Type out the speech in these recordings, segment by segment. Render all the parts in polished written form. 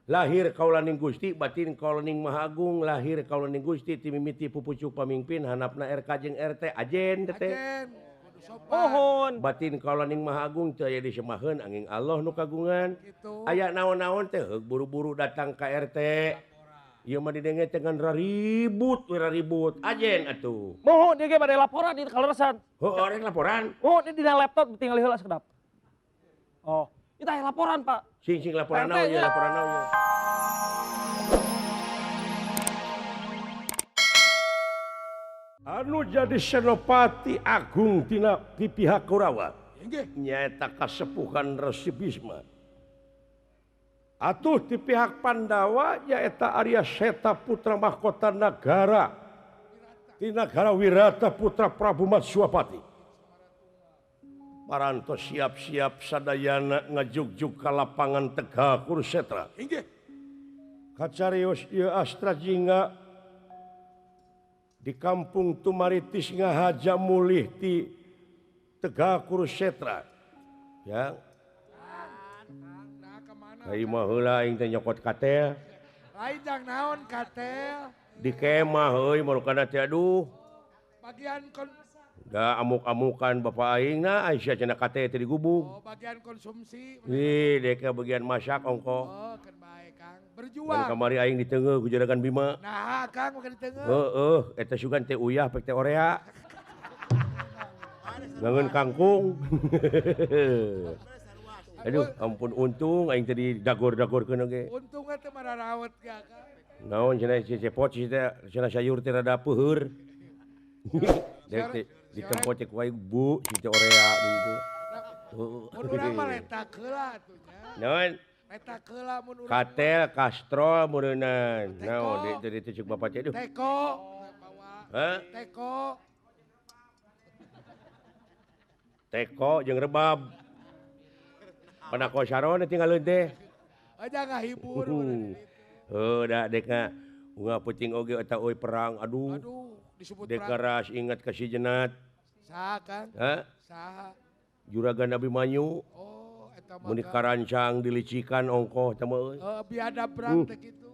Lahir kaulaning Gusti batin kaulaning Maha Agung lahir kaulaning Gusti ti mimiti pupucuk pamingpin hanapna RK jeung RT ajen teh. Pohon batin kaulaning Maha Agung teu aya disemaheun angin Allah nu kagungan. Aya naon-naon teh buru-buru datang ka RT. Ieu mah didenge teh ngan raribut we raribut ajen atuh. Mohon dia ge bade laporan di kaleresan. Heuh rek laporan. Mohon di dina laptop tinggal heula sakedap. Oh, kita aya laporan, Pak. Sing laporan naon ya, laporan naon ya. Anu jadi Senopati Agung tina ti pihak Kurawa. Nggih. Nyaeta kasepuhan Resi Bisma. Atuh di pihak Pandawa nyaeta Arya Seta putra mahkota nagara. Ti nagara Wirata putra Prabu Matswapati. Parantos siap-siap sadayana ngajugjug ka lapangan Tegal Kurusetra. Inggih. Kacarios ieu Astra Jingga di kampung Tumaritis ngahaja mulih ti Tegal Kurusetra. Ya. Ai mah heula aing teh nyokot katel. Lain jang naon katel? Di kemah euy marukana teh aduh. Bagian kon da amuk-amukan bapak aing na Aisyah cenah kate teh digubug. Oh, bagian konsumsi. Ih, deka bagian masak ongko. Oh, keun bae Kang. Berjuang. Dan kamari aing diteungeuh ku juragan Bima. Nah, Kang bukan diteungeuh. Heeh, eta sugan teh uyah pek teh orea. Ngangeun kangkung. Aduh, ampun untung aing teh didagor-dagorkeun oge. Untungna teh mararawet ge Kang. Naon cenah cepot teh cenah sayur teh rada peuheur. Dek ditempot cek wae bu si orea gitu. Mun urang mah letak heula atuh nya. Naon? Letak heula mun urang. Katel kastrol meureunnan. Naon di teu cek bapak teh aduh. Teko. Hah? Teko. Teko jeung rebab. Panako saron tinggal teh. Aja ngahibur. Heuh da deka unga peuting oge eta euy perang aduh. Aduh. Disebut dekaras ingat ke si jenat. Saha Kang? Hah? Saha? Juragan Abimanyu. Oh, eta mah. Mun dikarancang dilicikan ongkoh teh mah euy. Heeh, biadab perang teh kitu.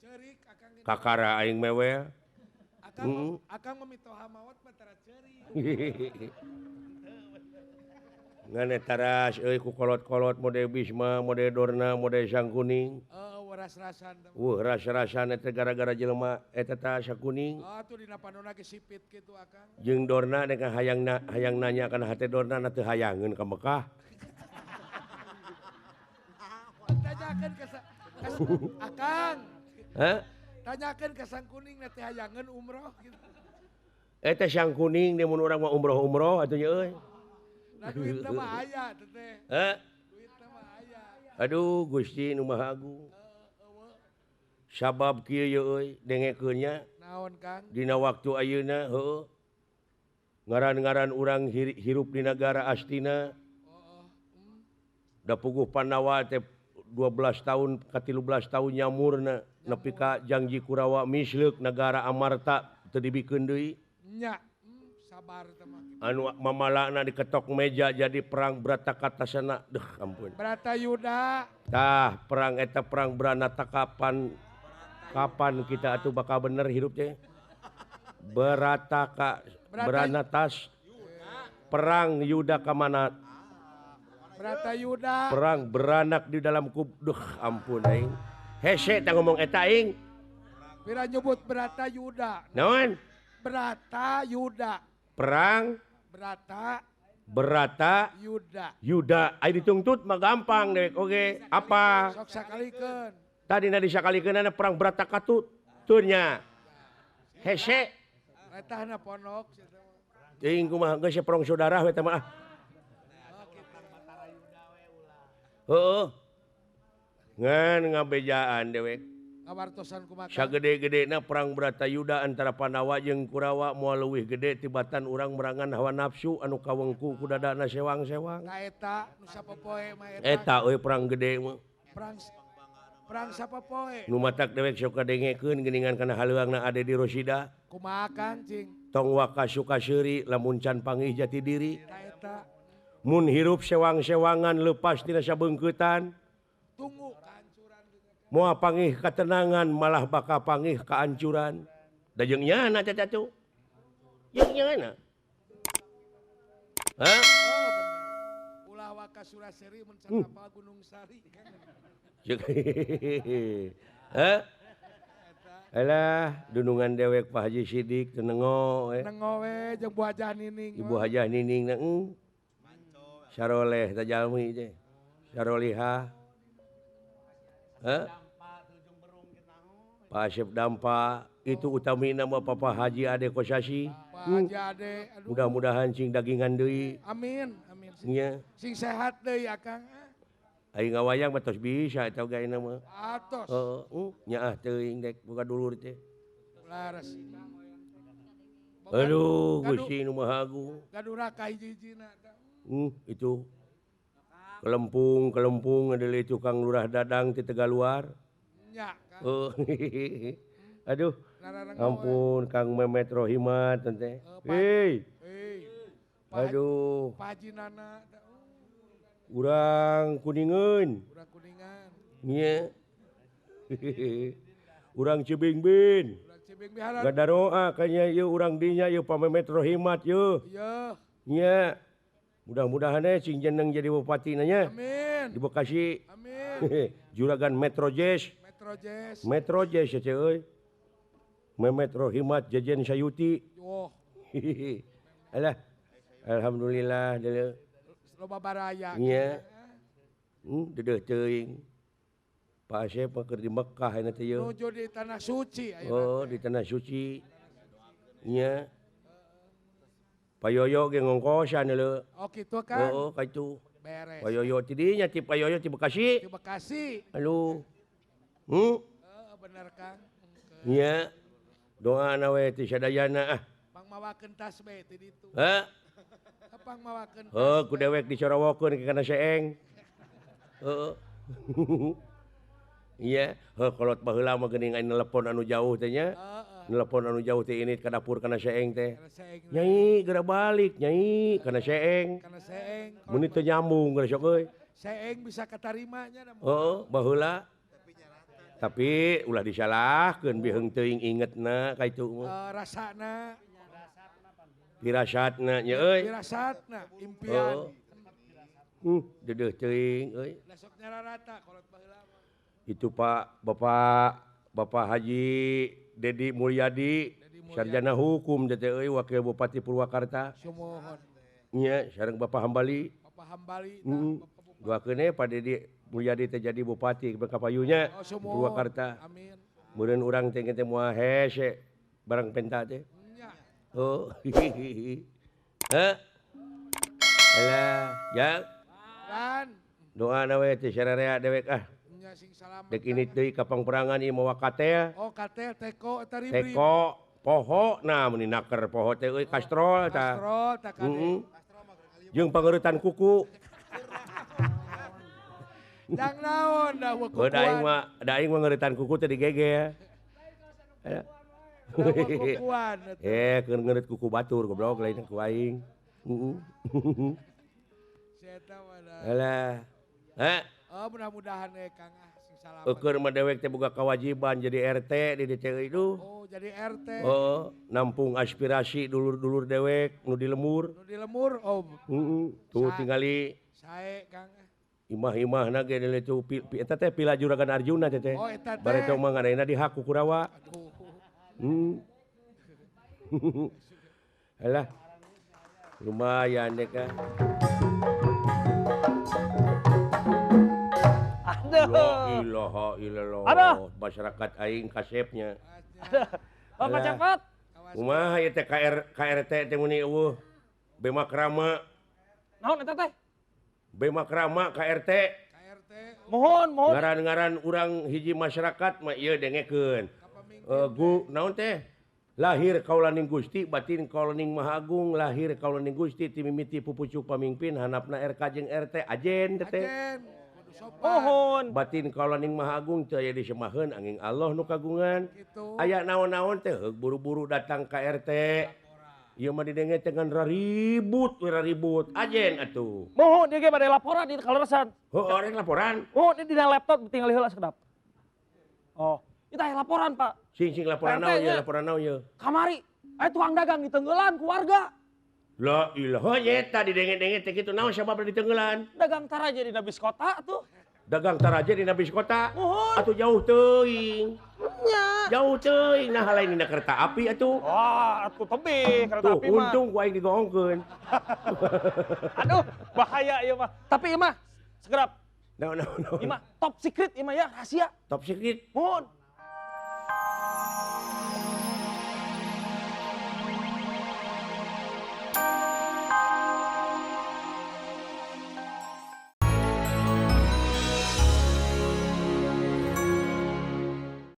Ceurik Akang. Kakara aing mewel. Akang akang mitoha maot mah tara ceurik. Ngan eta ras euy ku kolot-kolot mode Bisma, mode Dorna, mode Sang Kuning. Ras-rasan. Wah, ras-rasan eta gara-gara jelema eta tah sakuning. Oh, atuh dina panonna ge sipit kitu Akang. Jeung Dorna dek hayang hayang nanya kana hate Dorna na teu hayangeun ka Mekah. Tanyakeun ka Akang. Hah? Tanyakeun ka Sang Kuning na teu hayangeun umroh gitu. Eta Sang Kuning mun urang mah umroh-umroh atuh nya euy. Nah, duitna mah aya teh teh. Hah? Duitna mah aya. Aduh, Gusti nu Maha Agung. Sabab kieu ye euy dengekeun nya. Naon Kang? Dina waktu ayeuna heueuh. Ngaran-ngaran urang hirup di nagara Astina. Da puguh Pandawa teh 12 tahun ka 13 tahun nyamurna nepi ka Jangji Kurawa misleuk nagara Amarta teu dibikeun deui. Nya, sabar teh mah. Anu mamalana diketok meja jadi perang Brata-katasana. Deuh ampun. Bratayuda. Tah perang eta perang Branatakapan. Kapan kita atuh bakal bener hirup teh? Berataka Beranatas perang Yuda kamana? Bratayuda. Perang beranak di dalam kub. Duh ampun aing. Hese teh ngomong eta aing. Pira nyebut Bratayuda. Naon? Bratayuda. Perang Brata Berata Yuda. Yuda. Ai ditungtut mah gampang deh. Oke, apa? Sok sakalikeun. Tadi na disakalikeunana perang Brata katuturnya. Hese. Etahna ponok. Teuing kumaha geus perang saudara we teh mah. Heeh. Ngan ngabejaan dewek. Ngawartosan kumaha? Sagede-gedena perang Bratayuda antara Pandawa jeung Kurawa moal leuwih gede tibatan urang merangan hawa nafsu anu kawengku ku dadana sewang-sewang. Ka eta nu sapopoe mah eta. Eta euy perang gede mah. Perang sapopoe. Nu matak dewek sok kadengekeun geuningan kana haleuangna Ade di Rosida. Kumaha Kang cing? Tong waka suka seuri lamun can panggih jati diri. Ka eta. Mun hirup sewang-sewangan lepas tina sabeungkeutan. Tunggu kehancuran. Moal pangih ketenangan malah bakal pangih kehancuran. Da jeung nyana cacatu. Jeung nyana. Hah? Oh, bener. Ulah waka Suraseri mun can Gunung Sari. Hah? Alah, dunungan dewek Pak Haji Sidik teu nengo we. Nengo we jeung Bu Hajah Nining. Ibu Hajah Nining na Saroleh teh jalmi teh. Sarolihah. Hah? Pak Asep Dampa itu utamina mah Papa Haji Ade Kosasi. Pak Haji Ade, aduh. Mudah-mudahan sing dagingan deui. Amin, amin. Nya. Sing sehat deui Akang. Aing ngawayang mah tos bisa eta oge ayeuna mah. Atos. Heeh, nyaah teuing dek boga dulur teh. Laras. Aduh, Gusti nu Maha Agung. Gaduh raka hiji-hijina tah. Itu. Kelempung-kelempung adalah tukang Lurah Dadang ti Tegaluar. Nya, Kang. Oh. Aduh. Ampun Kang Memet Rohimat teh. Hei. Aduh. Pak Haji Nana. Urang Kuningan. Urang Kuningan. Nya. Urang Cibingbin. Urang Cibingbin. Gadaroa kayaknya ieu urang dinya ieu Pak Memet Rohimat ieu. Iya. Nya. Mudah-mudahan sing jeneng jadi bupati nanya. Amin. Di Bekasi. Amin. Juragan Metro Jazz. Metro Jazz. Metro Jazz ya euy. Memet Rohimat Jejen Sayuti. Oh. Alah. Alhamdulillah deuleu. Loba baraya. Nya. Dedeuh teuing. Pak Asep mah keur di Mekah ayeuna teh yeuh. Nuju di tanah suci ayeuna. Oh, di tanah suci. Nya. Pak Yoyo ge ngongkosan deuleu. Oh kitu kan. Oh, kaitu. Beres. Pak Yoyo ti dinya ti Pak Yoyo ti Bekasi. Ti Bekasi. Aduh. Heeh, bener Kang. Nya. Doana we ti sadayana ah. Pangmawakeun tas we ti ditu. Hah? Pangmawakeun. Heuh, ku dewek dicorowokeun ke kana seeng. Heeh. Iya, heuh kolot baheula mah geuning aya nelepon anu jauh teh nya. Nelepon anu jauh teh ini ka dapur kana seeng teh. Nyai geura balik, nyai kana seeng. Kana seeng. Mun teu nyambung geura sok euy. Seeng bisa katarima nya. Heeh, baheula. Tapi ulah disalahkeun biheung teuing ingetna ka itu mah. Rasana. Firasatna nya euy. Firasatna impian. Dedeuh teuing euy. Sok nyararata kolot baheula mah. Itu Pak Bapak Haji Dedi Mulyadi, sarjana hukum teh euy, wakil Bupati Purwakarta. Sumuhun. Nya sareng Bapak Hambali. Bapak Hambali. Doakeun we Pak Dedi Mulyadi teh jadi bupati kapayunya Purwakarta. Amin. Meureun urang teh teh moal hese barang penta teh. Oh. Heh. Alah, ya. Dan doana we teh sararea dewek ah. Dek ini deui ka pangperangan ieu mawa katel. Oh, katel teko eta ribri. Teko poho nah meuni naker poho teh euy kastrol tah. Kastrol tah kade. Jeung pangeureutan kuku. Jang naon da kukuan. Da aing mah ngeuretan kuku teh digegel. Kukuan. Keur ngeureut kuku batur goblok lain ku aing. Heeh. Eta mah. Alah. Heh. Oh, mudah-mudahan we Kang ah sing salamet. Eukeun mah dewek teh boga kewajiban jadi RT di DCI itu. Oh, jadi RT. Oh, nampung aspirasi dulur-dulur dewek nu di lemur. Nu di lemur, oh. Heeh. Tuh tingali. Sae Kang. Imah-imahna ge deuleu tuh eta teh pila Juragan Arjuna teh teh. Oh, eta teh. Bareto mah ngadaina di hak ku Kurawa. Aduh. Alah. Lumayan deh Kang. La ilaha illallah. Aduh. Masyarakat aing kasepnya. Bapak cepat. Kumaha ieu teh KRT teh muni eueuh. Bema Krama. Naon eta teh? Bema Krama KRT. KRT. Mohon, mohon. Ngaran-ngaran urang hiji masyarakat mah ieu dengekeun. Gu naon teh? Lahir kaulaning Gusti, batin kaulaning Maha Agung, lahir kaulaning Gusti ti mimiti pupucuk pamingpin hanapna RK jeung RT ajen teh. Mohon. Batin kaulaning Maha Agung teu aya disemaheun angin Allah nu kagungan. Aya naon-naon teh buru-buru datang ka RT. Ieu mah didenge teh ngan raribut we raribut. Ajen atuh. Mohon dia ge bade laporan di kaleresan. Heuh, rek laporan. Mohon dia dina laptop tinggal heula sekedap. Oh, itu aya laporan, Pak. Sing sing laporan naon ye, laporan naon ye? Kamari aya tukang dagang ditenggelan ku warga. La ilaha nyeta didenge-denge teh kitu naon sababna ditenggelan? Dagang taraje dina bis kota tuh. Dagang taraje dina bis kota? Muhun. Atuh jauh teuing. Nya. Jauh teuing nah lain dina kereta api atuh. Wah, atuh tebih kereta tuh, api mah. Untung ku aing digoongkeun. Aduh, bahaya ieu mah. Tapi ieu mah segerap. Naon naon naon. Ieu mah top secret ieu mah ya, rahasia. Top secret? Muhun.